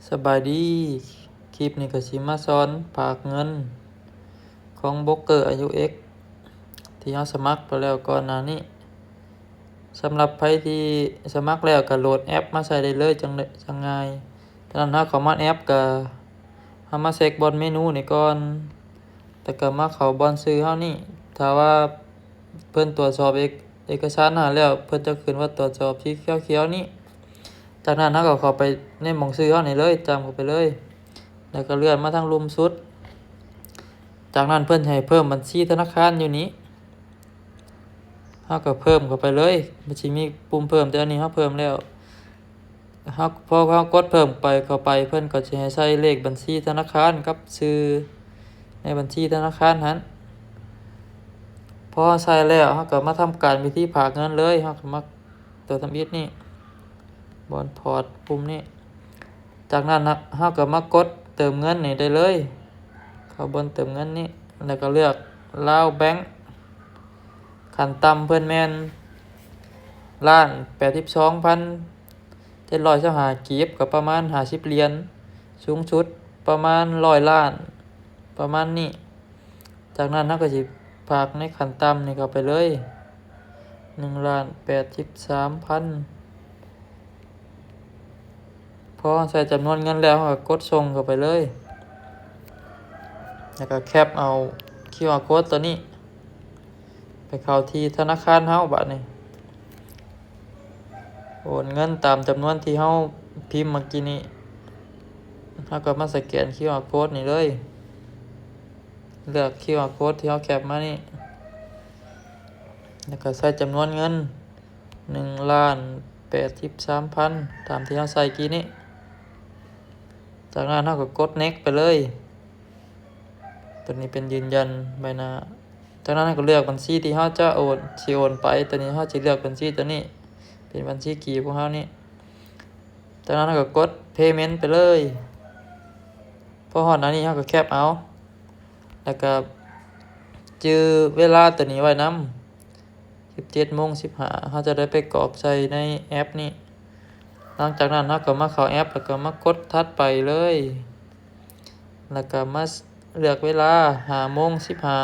ສະບາຍດີ, ຄລິບນີ້ກໍຊິມາສອນຝາກເງິນຂອງໂບຣກເກີ ອາຢູເອັກ ທີ່ເຮົາສະໝັກໄປແລ້ວກ່ອນໜ້ານີ້. ສຳລັບໃຜທີ່ສະໝັກແລ້ວກໍໂຫຼດແອັບມາໃຊ້ໄດ້ເລີຍ ຈັ່ງ ຈັ່ງງ່າຍ. ຈາກນັ້ນເຮົາເຂົ້າມາແອັບ ກໍເຮົາມາເຊັກບ່ອນເມນູນີ້ກ່ອນ ແລ້ວກໍມາເຂົ້າບ່ອນຊື່ເຮົານີ້. ຖ້າວ່າເພິ່ນຕວດສອບເອກ ເອກະສານຫັ້ນແລ້ວ ເພິ່ນຈະຂຶ້ນວ່າຕວດສອບສີຂຽວໆນີ້. ຈາກນັ້ນເຮົາກໍເຂົ້າໄປໃນໝ່ອງຊື່ເຮົານີ້ເລີຍ, ຈ້ຳເຂົ້າໄປເລີຍ ແລ້ວກໍເລື່ອນມາທາງລຸ່ມສຸດ. ຈາກນັ້ນເພິ່ນໃຫ້ເພີ່ມບັນຊີທະນາຄານຢູ່ນີ້, ເຮົາກໍເພີ່ມເຂົ້າໄປເລີຍ. ມັນຊິມີປຸ່ມເພີ່ມ, ແຕ່ອັນນີ້ເຮົາເພີ່ມແລ້ວ. ເຮົາ ພໍເຮົາກົດເພີ່ມໄປ ເຂົ້າໄປ ເພິ່ນກໍຊິໃຫ້ໃສ່ເລກບັນຊີທະນາຄານກັບຊື່ໃນບັນຊີທະນາຄານຫັ້ນ. ພໍເຮົາໃສ່ແລ້ວ ເຮົາກໍມາທຳການວິທີຝາກເງິນເລີຍ. ເຮົາກໍມາຕົວທຳອິດນີ້, ບ່ອນພອດປຸ່ມນີ້. ຈາກນັ້ນເຮົາກໍມາກົດເຕີມເງິນນີ້ໄດ້ເລີຍ, ເຂົ້າບ່ອນເຕີມເງິນນີ້ ແລ້ວກໍເລືອກລາວແບັງ. ຂັ້ນຕ່ຳເພິ່ນແມ່ນລ້ານແປດສິບສອງພັນເຈັດຮ້ອຍຊາວຫ້າກີບ ກໍປະມານຫ້າສິບຫຼຽນ, ສູງສຸດປະມານຮ້ອຍລ້ານ ປະມານນີ້. ຈາກນັ້ນເຮົາກໍຊິຝາກໃນຂັ້ນຕ່ຳນີ້ເຂົ້າໄປເລີຍ, ໜຶ່ງລ້ານແປດສິບສາມພັນ. ພໍໃສ່ຈຳນວນເງິນແລ້ວ ເຮົາກໍກົດສົ່ງເຂົ້າໄປເລີຍ ແລ້ວກໍແຄັບເອົາຄິວອາໂຄດຕົວນີ້ໄປເຂົ້າທີ່ທະນາຄານເຮົາ. ບາດນີ້ໂອນເງິນຕາມຈຳນວນທີ່ເຮົາພິມເມື່ອກີ້ນີ້, ເຮົາກໍມາສະແກນຄິວອາໂຄດນີ້ເລີຍ, ເລືອກຄິວອາໂຄດທີ່ເຮົາແຄັບມານີ້ ແລ້ວກໍໃສ່ຈຳນວນເງິນ ໜຶ່ງລ້ານແປດສິບສາມພັນ ຕາມທີ່ເຮົາໃສ່ກີ້ນີ້. ຈາກນັ້ນເຮົາກໍກົດເນັກໄປເລີຍ, ຕົວນີ້ເປັນຢືນຢັນໃບໜ້າ. ຈາກນັ້ນເຮົາກໍເລືອກບັນຊີທີ່ເຮົາຈະໂອນ ຊິໂອນໄປ. ຕົວນີ້ເຮົາຊິເລືອກບັນຊີຕົວນີ້ ເປັນບັນຊີກີ້ຂອງເຮົານີ້. ຈາກນັ້ນເຮົາກໍກົດເພເມັນໄປເລີຍ. ພໍຮອດໜ້ານີ້ເຮົາກໍແຄັບເອົາ ແລ້ວກໍຈື່ເວລາຕົວນີ້ໄວ້ນຳ, ສິບເຈັດໂມງສິບຫ້າ ເຮົາຈະໄດ້ໄປກອກໃສ່ໃນແອັບນີ້. ຫຼັງຈາກນັ້ນເຮົາກໍມາເຂົ້າແອັບ ແລ້ວກໍມາກົດຖັດໄປເລີຍ, ແລ້ວກໍມາເລືອກເວລາຫ້າໂມງສິບຫ້າ.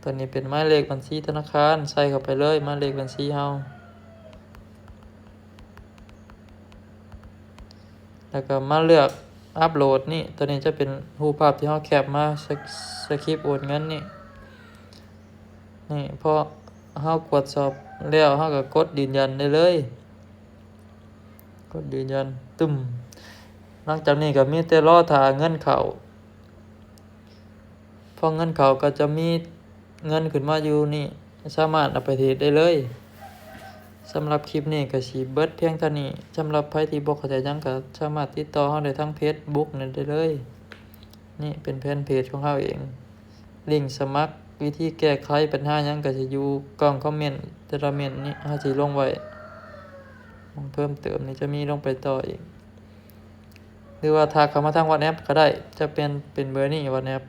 ຕົວນີ້ເປັນໝາຍເລກບັນຊີທະນາຄານ, ໃສ່ເຂົ້າໄປເລີຍໝາຍເລກບັນຊີເຮົາ ແລ້ວກໍມາເລືອກອັບໂຫຼດນີ້. ຕົວນີ້ຈະເປັນຮູບພາບທີ່ເຮົາແຄັບມາ ສະ ສະຄຣິບໂອນເງິນນີ້. ນີ້ ພໍເຮົາກວດສອບແລ້ວ ເຮົາກໍກົດຢືນຢັນໄດ້ເລີຍ, ກົດຢືນຢັນ ຕຶ້ມ. ຫຼັງຈາກນີ້ກໍມີແຕ່ລໍຖ້າເງິນເຂົ້າ. ພໍເງິນເຂົ້າກໍຈະມີເງິນຂຶ້ນມາຢູ່ນີ້, ສາມາດເອົາໄປເທຣດໄດ້ເລີຍ. ສຳລັບຄລິບນີ້ກໍຊິເບິດພຽງເທົ່ານີ້. ສຳລັບໃຜທີ່ບໍ່ເຂົ້າໃຈຫຍັງ ກໍສາມາດຕິດຕໍ່ເຮົາໄດ້ທາງເຟສບຸກນີ້ໄດ້ເລີຍ. ນີ້ເປັນແຟນເພຈຂອງເຮົາເອງ. ລິງສະໝັກ, ວິທີແກ້ໄຂບັນຫາຫຍັງ ກໍຊິຢູ່ກ່ອງຄອມເມັນແຕ່ລະເມັນນີ້, ເຮົາຊິລົງໄວ້. ເພີ່ມເຕີມນີ້ຈະມີລົງໄປຕໍ່ອີກ ຫຼືວ່າທັກເຂົ້າມາທາງວັອດແອັບກໍໄດ້, ຈະເປັນ ເປັນເບີນີ້ ວັອດແອັບ.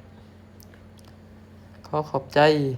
ຂໍຂອບໃຈ.